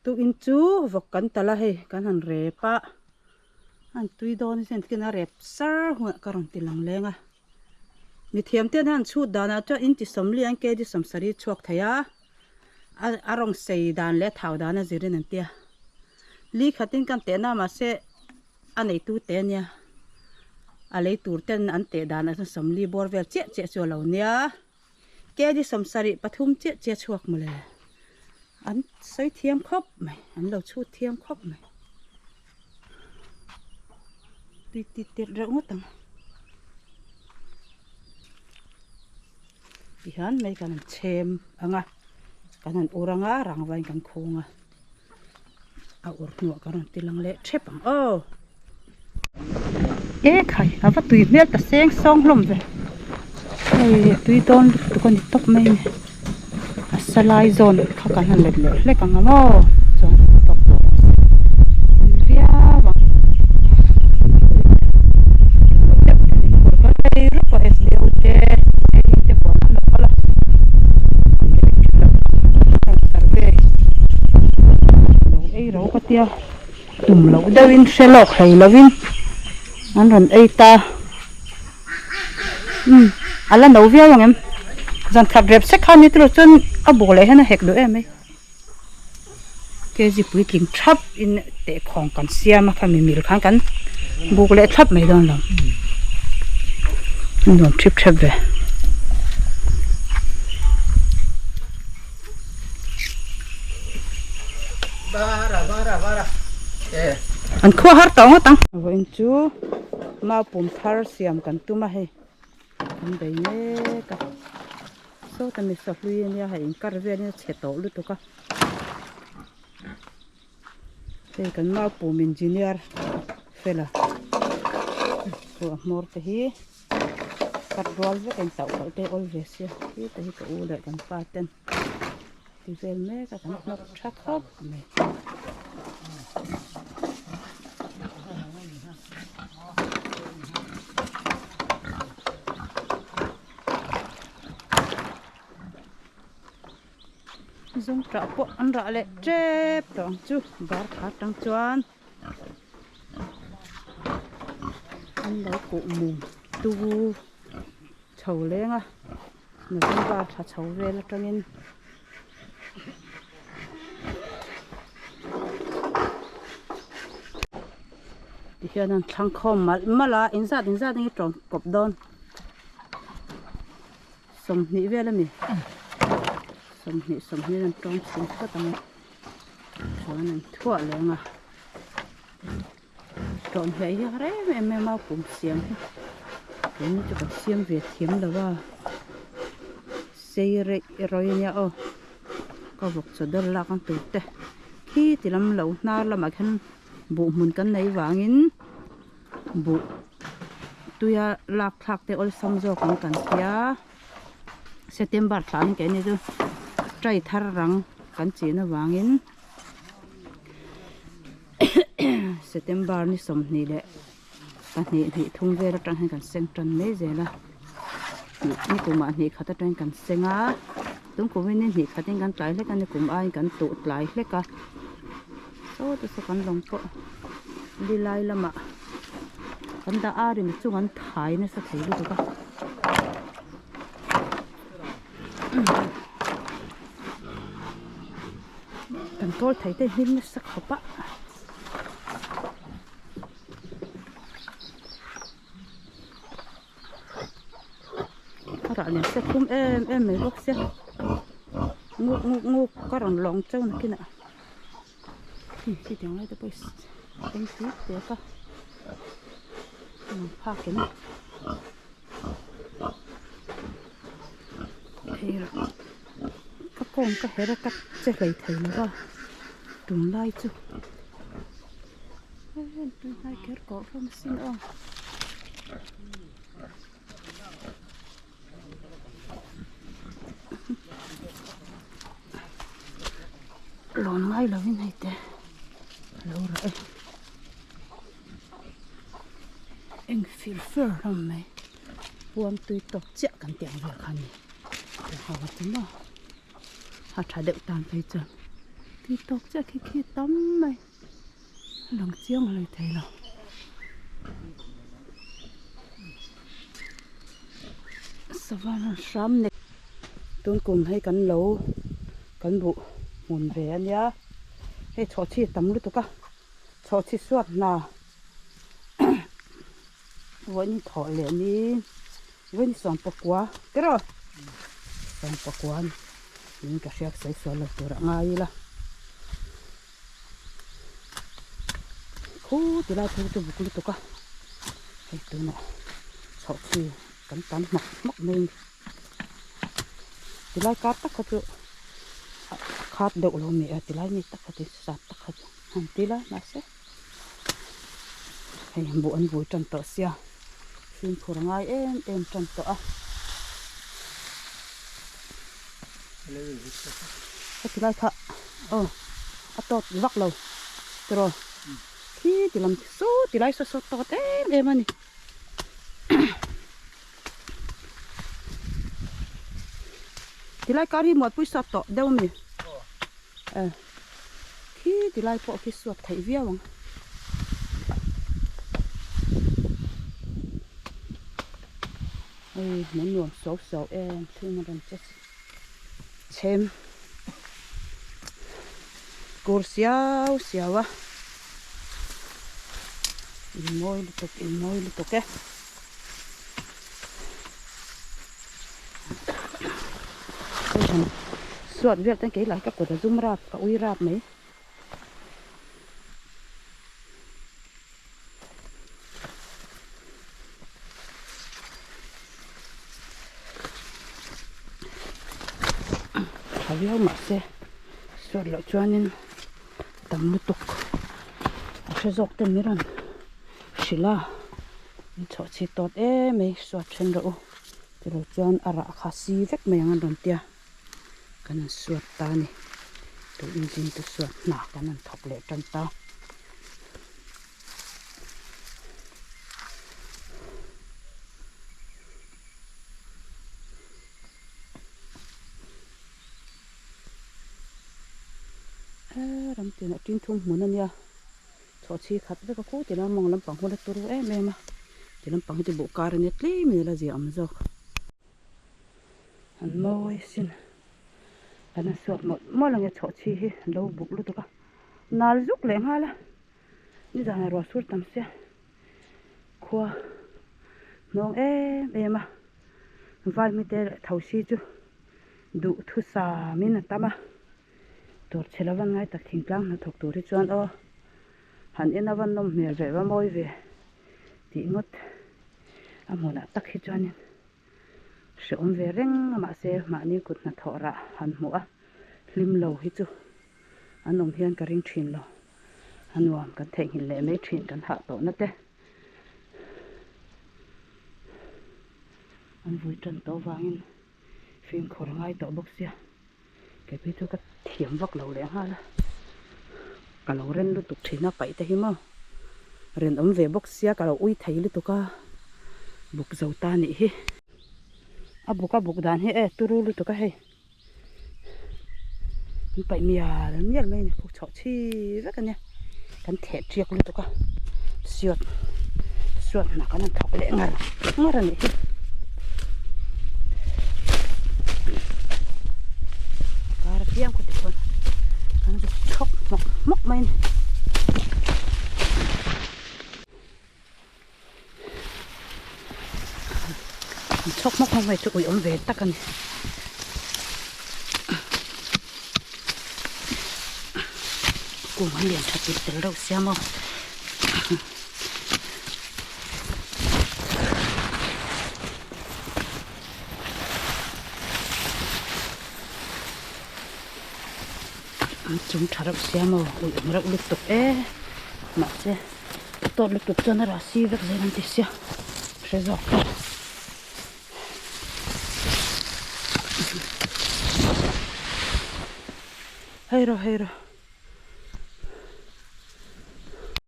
Tukin chu vawk kan talh a hei kan han rep a, an tui dawn hi chuan tikin a rep sar hunah ka rawn ti lang leng a. Mithiam ten han chhut danah chuan in ti sawmli an kg sawmsarih chhuak thei a, a rawng sei dan leh a thau dan a zirin an tia. Li khatin kan tehna mahse a neitu te ania, a lei tur ten an teh danah chuan sawmli bawr vel chiah chiah chu a lo nia. Kg 73 chiah chiah chhuak mawle. An sawi thiam khawp mai, an lo chhut thiam khawp mai. Tui tit tet reuh ngawt ang. Tihian mai kan han chhem ang a, kan han ur ang a, rangvain kan khung a. A ur hnuah ka rawn ti lang leh thep ang aw. E khai a va tui hmel ta seng sawng hlawm ve hei tui dawn lutuk a ni tawp mai a ni a salai zawn kha kan han let leh hlek ang a maw chuan tawp tawh ang viau ang Ei ro ka tia tum loh deuhin hre lawk hlei lovin an rawn ei ta umm a la no viau ang em zan khat rep sek kha ni tilo chuan a buk leh hian a hek duh em mai kg puitling thap in tehkhawng kan siam a khami mil khan kan buk leh thlap mai dawn lo nuam thip thep ve. An khua har tawh ngawt ang. Vawiin chu mau pum thar siam kan tum a hei kan bei mek a sawta mi sahlui ania hei inkar velin a chhe tawh lutuk a hei kan mau pum engineer fela chu a hmawr te hi. Kat rual vek a intauh palh te awl ve sia khi te hi ka u leh kan pa ten ti vel mek a kan hnawk tha khawp mai. Zawngṭah pawh an rah leh tep tawh ang chu bar kha atang chuan. An lo kuh mum tu chho leng a November thla chho vel atangin tihian an thlang khawm malh malh a inzat inzat in i tawng kawp dawn 20 vel a ni 20 20 an tawng chhung phawt ang a. Chuan an thuah leng a tawm hlei hi har em em em a kum siam hi keini chu kan siam ve thiam lo a sei reih rawih ania aw ka vawk chaw dawr lak ang tur te khi ti lam lo hnar lamah khian buh hmun kan nei vangin buh tuia lak thlak te awlsam zawk ang kan tia. September thla ang keini chu tray thar rang kan chin avangin September ni 22 hnih thum vel atang hian kan seng tan mai zel a ni kumah hnih khat atangin kan seng a tum kumin ni hnih khatin kan tlai hlek a ni kum aiin kan tuh tlai hlek a saw te saw kan lawng pawh lilai lamah kan dah a rim chung an thai nasa thei lutuk a. Kan kawl thei te hlim nasa khawp a. A rah lian se khum em em mai bawk sia. Nguk nguk nguk ka rawn lawng chauh nakinah. Hei hetiang lai te pawh hi eng tui tep a lang phak em hei ka kawng ka her a ka che hlei thei lo va tunlai chu hei tunlai kher kawh hlawm asin aw. Lawn ngai lovin hei te a lo rah e eng fir fer hlawm mai puam tui tawk chiah kan tih ang vel kha a ni ha chu maw a tha deuh tan phei chuan. Tui tawk chiah khi khi tam mai a lang chiang hlei thei lo. Savana hram nek tun kum hei kan lo kan buh hmun ve a nia hei chhawhchhi a tam lutuk a chhawhchhi suat hna vawiin thawh leh ni vawiin sawmpakua tiraw sawmpakua a ni in ka hriat sawi sual lo tur a ngai ila khu ti lai phei chu buk lutuk a hei tunah chhawhchhi kan tam hmak hmak mai a ni tilai kar tak kha chu a khat deuh lo a ni a tilai mi tak kha chu sat tak kha chu han ti la mahse hei buh an vui tan tawh sia fimkhur a ngai em em tan tawh a heti lai kha aw a tawt vak lo tiraw khi ti lam saw ti lai saw saw tawt em em a ni ti lai kar hi mualpui sawt tawh deuh a mi eh khi ti lai pawh khi suat theih viau ang. Hei hmuh nuam suau suau em thil a rawn che chhem kur siau siau a in mawi lutuk in mawi lutuk e. Suat vel ten kei lai ka kut a zum rap ka ui rap mai. Tha viau mahse suat loh chuanin tam lutuk a hre zawk te min rawn hrilh a min chhoh chhi tawt em mai suat then rawh u tilo chuan a rah kha si vek mai ang an rawn tia. Kan han suat ta a ni. Tui engine te suat hna kan han thawk leh tan ta. He ram tinah tin thum hmun a nia. Chhawhchhi khat vek a khu tina mawng lampang hun a turu em em a. Ti lampang hi chu buh kar a nia tlem in a la zia awm zawk. An mawi sin kan han suat mawlh mawlh ang e chhawhchhi hi an lo buk lutuk a nal zuk leh nghal a nizanah ruah sur tam sia khua hnawng em em a vai hmite leh thosi chu duh thusam in a tam a tur chhe lo van ngai tak thingtlang hnathawk tur hi chuan aw han en a va nawm hmel ve va mawi ve tih ngawt a hmunah tak hi chuanin. Hrehawm ve reng a mahse mahni kut hnathawh rah han hmuh a hlim lo hi chu an awm hian ka ring thin lo. A nuam kan theihnghilh leh mai thin kan hah tawh na te. An vui tan tawh vangin fimkhur a ngai tawh bawk sia. Kei phei chu ka thiam vak lo leh nghal a. Ka lo ren lutuk thin a paih te hi maw. Rinawm ve bawk sia ka lo ui thei lutuk a buk zo ta nih hi. A buk a buk dan hi e turu lutuk a hei. An paih mial mial mai a ni khuk chhoh chhi vek a nia. Kan theh tiak lutuk a suat suat hna kan han thawk leh ngar ngar a nih hi. Kar apiang khaw tichuan kan zuk chhawk hmawk hmawk mai a ni. An chhawk hmawk hmawk mai chu ui awm ve tak a ni. Kung an lian tha tel tel reuh sia maw. An chung tha reuh sia maw ui awm reuh lutuk e mahse tawt lutuk chuan a rah si vek zel an ti sia hre zawk ta. Hei rawh hei rawh.